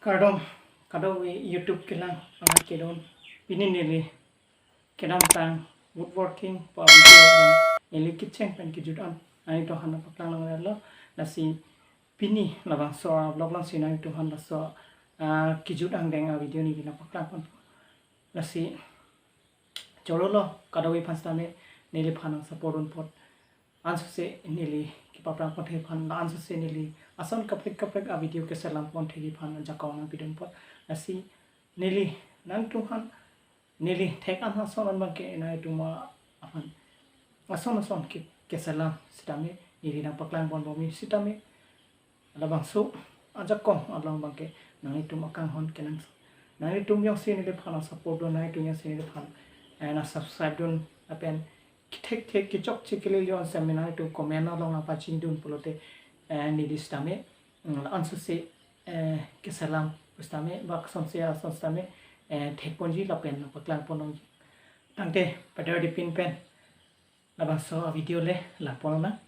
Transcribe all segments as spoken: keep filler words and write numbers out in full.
Kardom, kardom, YouTube kelang amat kedun. Pini neli kedamtang woodworking pu avideo along neli kitchen pen kejut an nanglitumphan nangpaklang longlelo. Lasi pini labangso a-vlog alongsi nanglitumphan laso, ah, kejut angdeng avideo neli nangpaklang ponpo. Lasi chorolo, kadokave aphan sitame neliphan nangsupport dun apot ansose neli kepaphrang ponthek aphan, la ansose neli ason kaprek kaprek avideo keselam ponthek aphan ajakong nangpidun apot. Lasi neli nanglitumphan neli thek an ason an abangke nanglitum aphan ason ason ke, keselam sitame neli nangpaklang ponbom sitame labangso ajakong along abangke nanglitum akanghon kenang, nanglitum jongsi neliphan nangsupport dun, nanglitum jongsi neliphan, eh, nangsubscribe dun lapen kethek thek kechokche kelele on sitame nanglitum comment along nangpachini dun pulote, eh, neli sitame, mm, ansose, eh, keselam sitame, bak asonse ason sitame, eh, thek ponji lapen nangpaklang pon longji. Tangte, pader dipin pen labangso avideo le lang pon nang.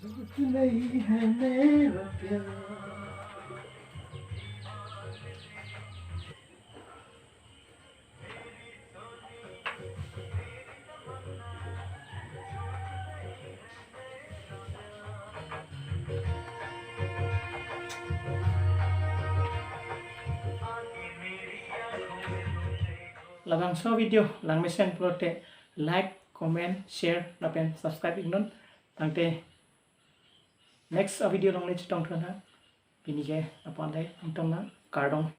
नहीं है मेरा प्यार। Labangso video langmesen pulote like, comment, share lapen subscribe iknon. Tangte next a video along le chetongthu nang. Pini ke lapu-an le, ingtongnang, kardom.